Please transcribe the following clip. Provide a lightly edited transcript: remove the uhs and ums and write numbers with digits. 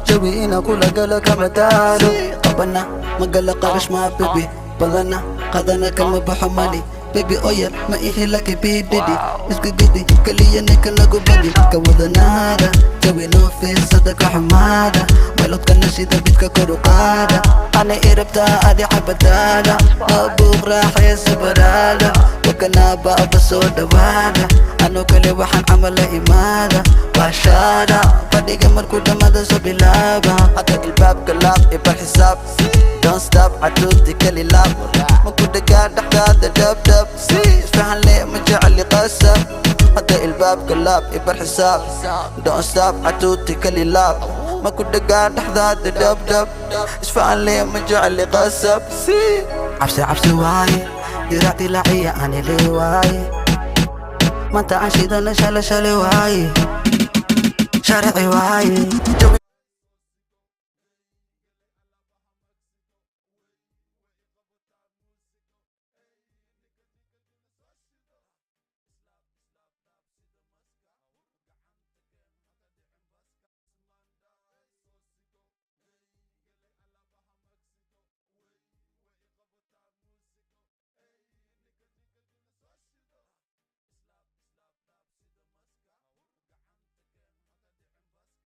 Jawi ina kula galo kama daalo. Qabana magala qarash ma baby badana qadana kama baxo mali baby oyar ma ihi laki bididi isku gidi kaliya ninka nagu badi ka wadanaada jawi noo fiirsada ka xumaada meelodkana sida bidka kor u qaada ana irabtaa adi xabadaada abuuq raaxaysa baraada wakanaa baaba soo dhawaada anoo kale waxaan camal la imaada baashaada fadhiga markuu dhammada soo bilaaba. Hadda ilbaabka laab, ibar xisaab. Don't stop, caduudi kali laab maku dhagaa dhexdaada dhabdhab. Isfahan le ma jecli qasab. Hadda ilbaabka laab, ibar xisaab. Don't stop, caduudi kali laab maku dhagaa dhexdaada dhabdhab. Isfahan le ma jecli qasab. Cabsi cabsi waaye, dirac dilaaciya anile waaye, maanta aan shidana shala shale waaye, sharci waaye. Jawi.